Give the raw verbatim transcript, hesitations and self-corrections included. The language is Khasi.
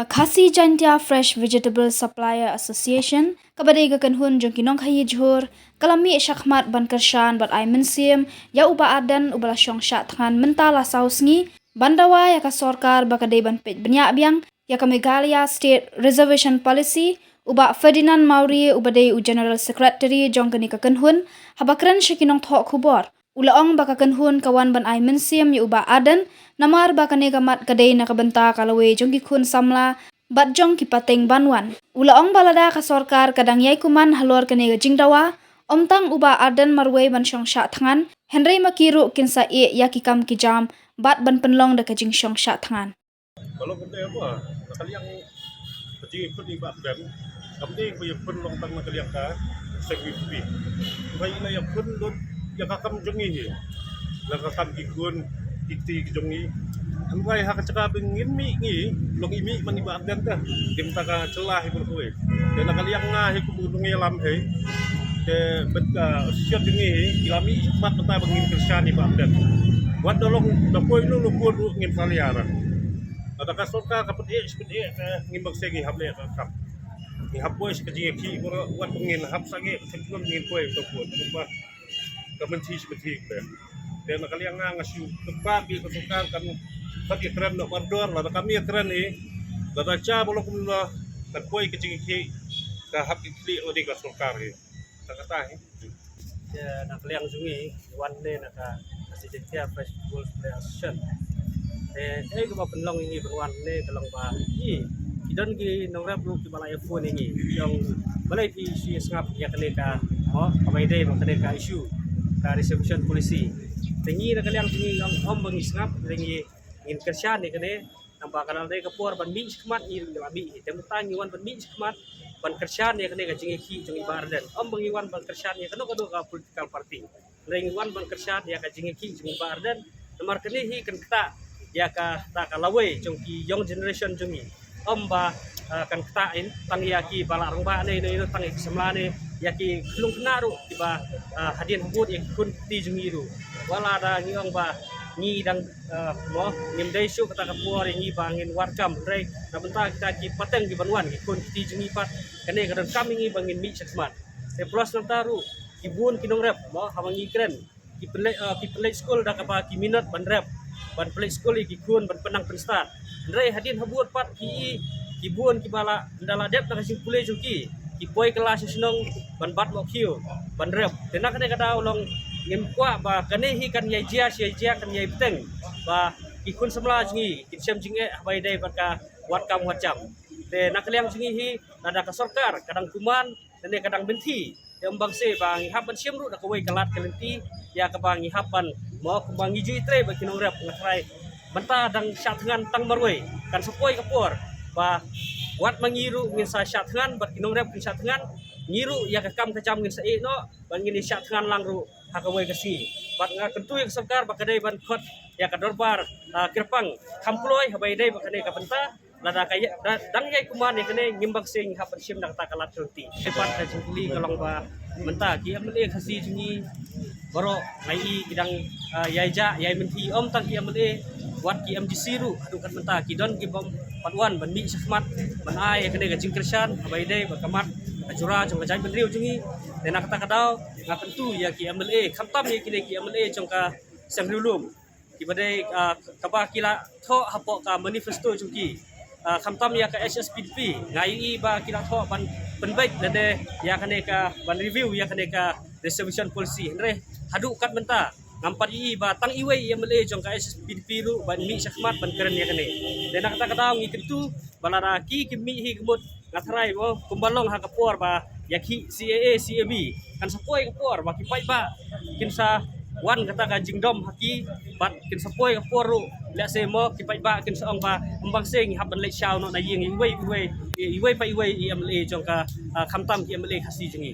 Khasi Jaintia Fresh Vegetable Supplier Association, kaba dei ka kynhun jong ki nongkhaii jhur, ka la mih shakhmat ban kyrshan bad ai mynsiem ïa u Bah Ardent uba la shong shah thngan mynta la saw sngi, ban dawa ïa ka sorkar ba ka dei ban peit bniah biang ïa ka Meghalaya State Reservation Policy. U Bah Ferdinand Mawrie uba dei u General Secretary jong kane ka kynhun, haba kren sha ki nongthoh khubor, u la ong ba ka kynhun ka wan ban ai mynsiem ïa u Bah Ardent, namar ba kane ka mat ka dei na ka bynta ka lawei jong ki khun samla bad jong ki pateng ban wan. U la ong ba lada ka sorkar ka dang ïai kumne halor kane ka jingdawa, ym tang u Bah Ardent marwei ban shong shah thngan, hynrei ma ki ruh kin sa ïeh ïa ki kam ki jam bad ban pynlong da ka jingshong shah thngan. Ka long kumne ba na ka liang ka jingïakhun i Bah Ardent, kam dei ba ïakhun long tang na ka liang ka seng V P P. Hynrei i la ïakhun lut ïa ka kam jong ngi hi, la ka kam ki khun ki kti ki jong ngi. Hynrei ha ka jaka ba ngin mih ngi, long i mih man i Bah Ardent te. Kim ta ka jylla hi bun kawei. Te na ka liang nga hi kum u nongïalam hi, te bad ka association jong ngi hi, i la mih mat mynta ba ngin kyrshan i Bah Ardent. Wat da long da poi lu lu pun ruh ngin sa leh ïa ra. Lada ka sorkar ka pyni, pyni, eh, ngim bang seng ngi hap leh ka kam. Ngi hap poi sha ka jingïakhih baroh, wat ba ngin hap sangeh ka seng khun ngin poi ka pun. Namar ba ka mynthi shi mynthi ka. Te na ka liang nga nga shu kyrpad ïa ka sorkar kan hap ïakren noh mardor, lada kam ïakren hi, lada sha ba long kumno kan poi ka jingïakhih, ka hap ïakhih ïa ka sorkar hi. Te kata hi. Te na ka liang jong ngi wan ne na ka Khasi Jaintia Fresh Vegetable Supplier Association. Te, te kaba pynlong ïa ngi ban wan ne ka long ba i, ki don ki nongrep ruh kiba la ïaphone ïa ngi. Ki ong balei phi shu ïasngap ïa kane ka, oh, kaba ïadei bad kane ka issue ka reservation policy. Te ngi na ka liang jong ngi ong ym ba ngi sngap, te ngi ngin kyrshan ïa kane. Namar ba ka la dei ka por ban mih shakhmat ngi ruh ngi la mih hi. Te mynta ngi wan ban mih shakhmat ban kyrshan ïa kane ka jingïakhih jong i Bah Ardent. Ym ba ngi wan ban kyrshan ïa kano kano ka political party. Hynrei ngi wan ban kyrshan ïa ka jingïakhih jong i Bah Ardent. Namar kane hi kan ktah ïa kata ka lawei jong ki young generation jong ngi. Ym ba, eh, kan ktah tang ïa kiba la rangbah ne, ne, ne, tang ïa ki samla ne, ïa ki khyllung khynnah ruh kiba, eh, hadien habud ïa ki khun kti jong ngi ruh. Wat la da ngi ong ba ngi dang, eh, mo, ngim dei shuh kata ka por ïa ngi ba ngin wad kam, hynrei na bynta kita ki pateng kiban wan, ki khun kti jong ngi pat, kane ka donkam ïa ngi ba ngin mih shakhmat. Te plus nangta ruh ki bun ki nongrep, mo, haba ngi kren, ki pynleit, eh, ki pynleit skul da kaba ki minot ban rep, ban pynleit skul ïa ki khun ban pynnang pynstad. Hynrei hadien habud pat ki i, ki bun kiba la, ynda la dep da ka jingpule jong ki, ki poi kylla sha shnong ban bat mohkhiew ban rep. Te na kane ka daw long ngim kwah ba kane hi kan ïai jia shi ïai jia, kan ïai bteng ba ki khun samla jong ngi kin shem jingeh haba ïadei bad ka wad kam wad jam. Te na ka liang jong ngi hi, lada ka sorkar ka dang kumne, lane ka dang mynthi, te ym bang seh ba ngi hap ban shim ruh da kawei ka lad ka lynti ïa kaba ngi hap ban, mo, kumba ngi ju ïatrei bad ki nongrep, nga tharai mynta dang shah thngan tang marwei, kan sa poi ka por ba wat ma ngi ruh ngin sa shah thngan bad ki nongrep kin shah thngan, ngi ruh ïa ka kam ka jam ngin sa ïeh noh, ba ngin ïa shah thngan lang ruh ha kawei ka sngi. Bad nga kyntu ïa ka sorkar ba ka dei ban khot ïa ka dorbar, ah, kyrpang kham kloi haba ïadei bad kane ka bynta. Lada ka ïa, da, dang ïai kumne ïa kane, ngim bang seh ngi hap ban shim da kata ka lad ka lynti. Te pat ka jingkylli ka long ba mynta ki M L A Khasi jong ngi baroh ngi i ki dang, ah, ïai jah ïai mynthi, ym tang ki M L A, wat ki M D C ruh haduh kat mynta ki don ki bym pat wan ban mih shakhmat ban ai ïa kane ka jingkyrshan haba ïadei bad ka mat ka jura jong ka jaitbynriew jong ngi. Te na kata ka daw nga kyntu ïa ki M L A, khamtam ïa kine ki M L A jong ka Seng Riewlum, kiba dei, ah, kaba ki la thoh hapoh ka manifesto jong ki. Ah, khamtam ïa ka H S P D P, nga ïohi ba ki la thoh ban pynbeit lane ïa kane ka ban review ïa kane ka reservation policy. Hynrei haduh kat mynta ngam pat ïohi ba tang iwei i M L A jong ka H S P D P ruh ban mih shakhmat ban kren ïa kane. Te na kata ka daw ngi kyntu ba lada ki, kim mih hi ka mut, nga tharai mo, kumba long ha ka por ba ïakhih C A A, C A B, kan sa poi ka por ba ki paidbah kin sa wan kata ka jingdom ha ki, bad kin sa poi ka por ruh, lehse mo, ki paidbah kin sa ong ba ym bang seh ngi hap ban leit shaw noh na ïing iwei pa iwei, iwei pa iwei i M L A jong ka, ah, khamtam ki M L A Khasi jong ngi.